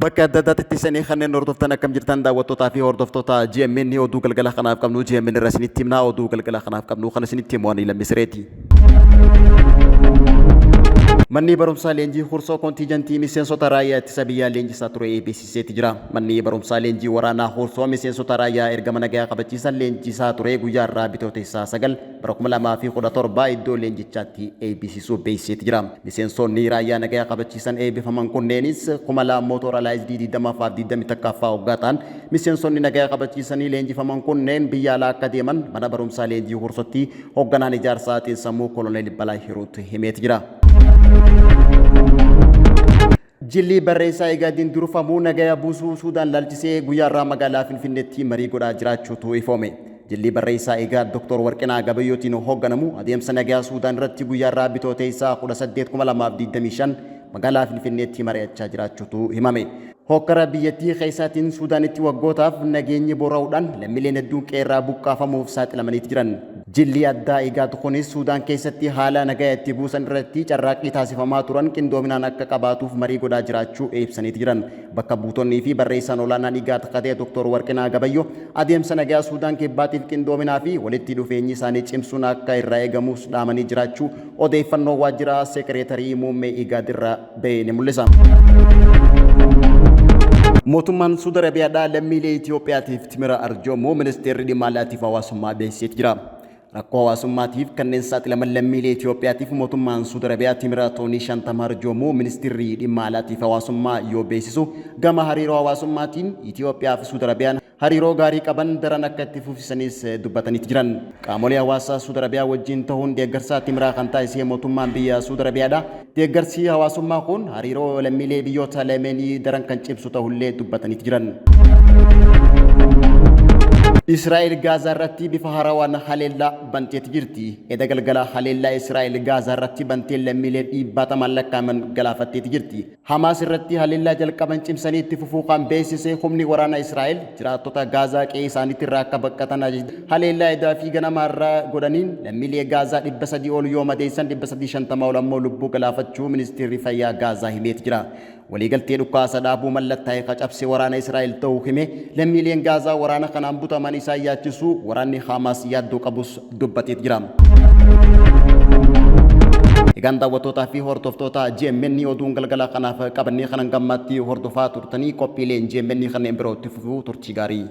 Bakka adda addaatti ittisanii kanneen hordoftan akkam jirtan daawwattootaa fi hordoftoota GMN oduu galgala kanaaf qabnu GMN irra isinitti himna oduu galgala kanaaf qabnu kan isinitti himu ani Lammisireeti. Manni barumsaa leenjii Hursoo kontiijantii miseensota raayyaa ittisa biyyaa leenjisaa ture eebbisiiseeti jira. Manni barumsaa leenjii waraanaa Hursoo miseensota raayyaa ergama nagayaa kabachiisan leenjisaa ture guyyaa irraa Bitootessaa 9 bara 2017 iddoo leenjichaatti eebbisiisuu beeksiseeti jira. Miseensonni raayyaa nagaya kabachiisan eebbifaman kunneenis kumalaa mootoralaayizdii 20ffaa fi 21ffaa hoggaa ta'an miseensonni nagaya kabachiisanii leenjifaman kunneen biyya alaa akka deeman mana barumsaa leenjii Hursotti hogganaan ijaarsaa xiinsammuu Koloneel Balaay Hiruut himeeti jira. Jilli barreessaa IGAD'n durfamu nagaya buusuu Suudaan laalchisee guyyaa har'aa magaalaa Finfinneetti marii godhaa jiraachuutu ifoome. Jilli barreessaa IGAD Dr. Warqinaa Gabayyootiin hoogganamu adeemsa nagaya Suudaan irratti guyyaa har'aa Bitooteessa 18,2025 magaalaa Finfinneetti mari'achaa jiraachuutu himame. Hookkara biyyattii keessaatiin Suudaanitti waggootaaf nageenyi boora'uudhaan lammiileen hedduun qe'eerraa buqqaafamuuf saaxilamaniiti jiran. Jilli addaa IGAD kunis Suudaan keessatti haala nagaya itti buusan irratti carraaqqii taasifamaa turan qindoominaan akka qabaatuuf marii godhaa jiraachuu ibsaniiti jiran. Bakka buutonnii fi barreessaan olaanaan IGAD ka ta'e Dr. Warqinaa Gabayyoo adeemsa nagaya Suudaan Kibbaatiif qindoominaa fi walitti dhufeenyi isaanii cimsuun akka irraa eegamus dhaamanii jiraachuu odeeffannoo waajjira sekireetarii muummee IGAD irraa ba'e ni mul'isa. Mootummaan Suud Arabiyaadhaa lammiilee Itoophiyaatiif timira arjoomuu ministeerri dhimma alaatiif hawaasummaa beeksiseeti jira. Rakkoo hawaasummaatiif kanneen saaxilaman lammiilee Itoophiyaatiif mootummaan Suud Arabiyaa timira toonii 50 arjoomuu ministeerri dhimma alaatiif hawaasummaa yoo beeksisu gama hariiroo hawaasummaatiin Itoophiyaa fi Suud Arabiyaan Hariiroo gaarii qaban daran akka itti fufsisanis dubbataniiti jiran. Qaamolee hawaasaa Suud Arabiyaa wajjiin tahuun deeggarsaa timiraa kan taasisee mootummaan biyya Suud Arabiyaadha. Deeggarsi hawaasummaa kun hariiroo lammiilee biyyoota lameenii daran kan cimsu tahullee dubbataniiti jiran. Israa'el Gaazaa irratti bifa haarawaan haleellaa banteeti jirti. Eda galgala haleellaa Israa'el Gaazaa irratti banteen lammiilee dhiibbaatamaan lakkaa'aman galaafatteeti jirti. Hamaas irratti haleellaa jalqaban cimsanii itti fufuu kan beeksise humni waraana Israa'el jiraattota Gaazaa qe'ee isaaniitti irraa akka baqqatan ajaje. Haleellaa edaa fi ganama har'aa godhaniin lammiilee Gaazaa 300 ol yoo madeessan 350 ol ammoo lubbuu galaafachuu ministeerri fayyaa Gaazaa himeeti jira. Waliigaltee dhukaasa dhaabuu mallattaa'e ka cabse waraana Israa'el ta'uu hime lammiileen Gaazaa waraana kanaan butaman isaan yaachisuu waraanni Hamaas yaaddoo qabus dubbateet jira. Egaan daawwattootaa fi hordoftoota GMN oduun galgala kanaaf qabannee kanan gammaatti hordofaa turtanii qophiileen GMN kanneen biroo itti fufuu turtii gaarii.